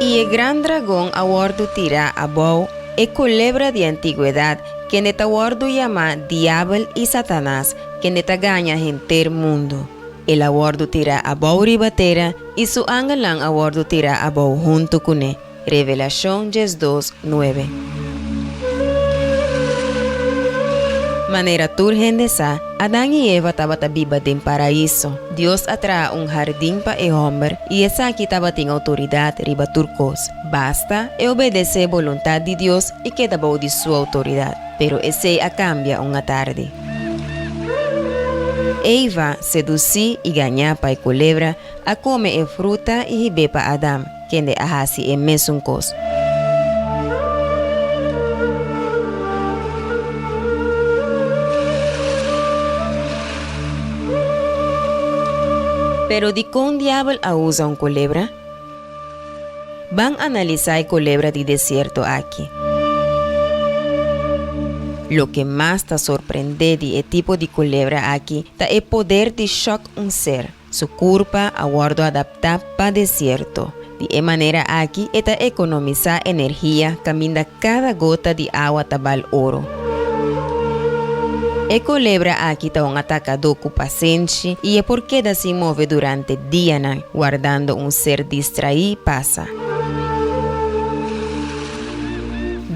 I e gran dragon a wòrdu tirá abou, e kolebra di antigwedat, kende ta wòrdu yamá Diabel i Satanas, kende ta gaña henter mundu. El a wòrdu tirá abou riba tera, i su angelnan a wòrdu tirá abou huntu kuné. Revelashon 12, 9. Manera tur hende sa, Adan i Eva tabata biba den Paraíso. Dios a traha un hardin pa e hòmber i esaki tabatin outoridat riba tur kos. Basta e obedesé boluntat di Dios i keda bou di su outoridat. Pero esei a kambia un atardi. Eva, sedusí i gañá pa e kolebra, a kome e fruta i hib'é pa Adam. Kende a hasi e mesun kos. Pero dikon Diabel a usa un kolebra? Ban analisá e kolebra di desierto aki. Loke mas ta sorprendé di e tipo di kolebra aki ta e poder di shòk un ser. Su kurpa a wòrdu adaptá pa desierto. Di e manera aki e ta ekonomisá energia kaminda kada gota di awa ta bal oro. E kolebra aki ta un atakadó ku pasenshi i e por keda sin move durante dianan, wardando un ser distraí pasa.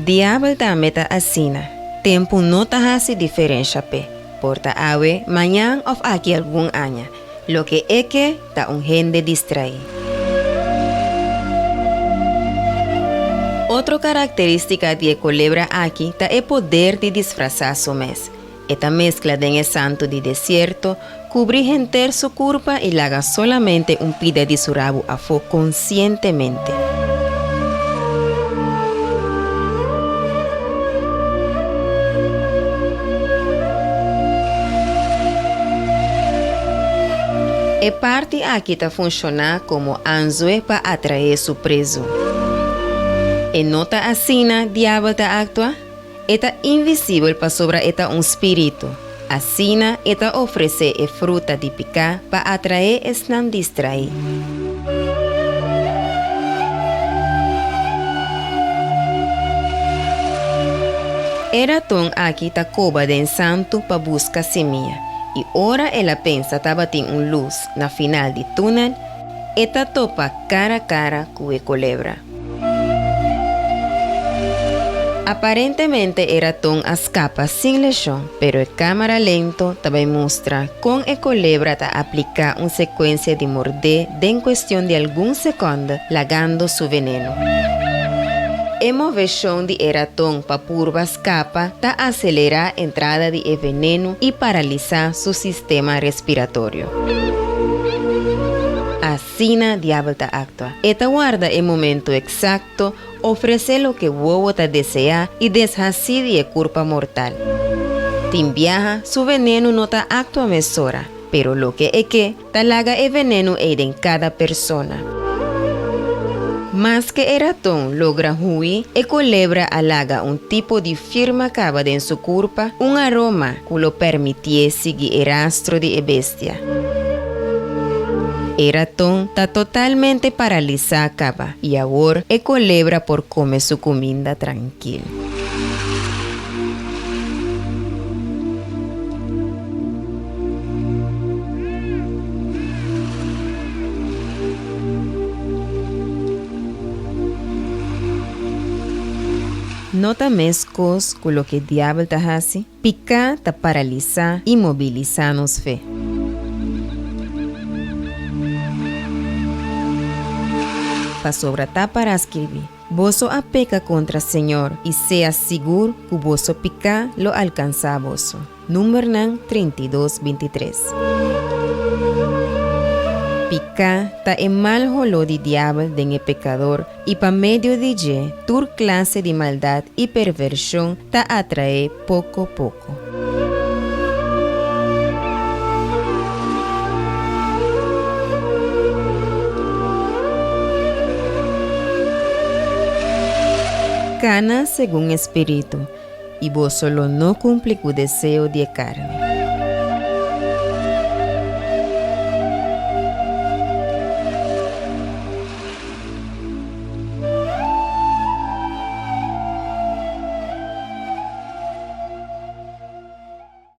Diabel tambe ta asina. Tempu no ta hasi diferensha p'e. Por ta awe, mañan òf aki algun aña. Loke e ke ta un hende distraí. Otro karakterístika di e kolebra aki ta e poder di disfrasá su mes. E ta meskla den e santu di desierto, kubri henter su kurpa i laga solamente un pida di su rabu afó konsientemente. E parti aki ta funshoná komo anzue pa atraé su prezu. E no ta asina diabel ta aktua? E ta invisibel pasobra e ta un spiritu. Asina e ta ofresé e fruta di piká pa atraé esnan distraí. E raton aki ta koba den santu pa buska simia, i ora el a pensa tabatin un lus na final di túnel, e ta topa kara kara ku e kolebra. Aparentemente e raton a skapa sin leshon, pero e kámara lento ta bai mustra kon e kolebra ta apliká un sekuensia di mordé den kuestion di algun sekònde, lagando su veneno. E moveshon di e raton pa purba skapa ta aselerá entrada di e veneno i paralisá su sistema respiratorio. Asina diabel ta aktua. E ta warda e momento eksakto, ofresé loke wowo ta deseá i deshasí di e kurpa mortal. Tin biaha su venenu no ta aktua mesora, pero loke e ke ta laga e venenu ei den kada persona. Maske e raton logra hui, e kolebra a laga un tipo di firma kaba den su kurpa, un aroma ku lo permitié sigui e rastro di e bestia. E raton ta totalmente paralisá kaba i awor e kolebra por kome su kuminda trankil. No ta meskos ku loke Diabel ta hasi? Piká ta paralisá i mobilisá nos fe. Pasobra ta pará skirbi, Boso a peka kontra Señor, i sea sigur ku boso piká lo alkansá boso. Numbernan 32, 23. Piká ta e mal holó di diabel den e pekador I pa medio di dje tur klase di maldat i pervershon ta atraé poko poko. Kana segun e Spiritu, i boso lo no kumpli ku deseo di e karni.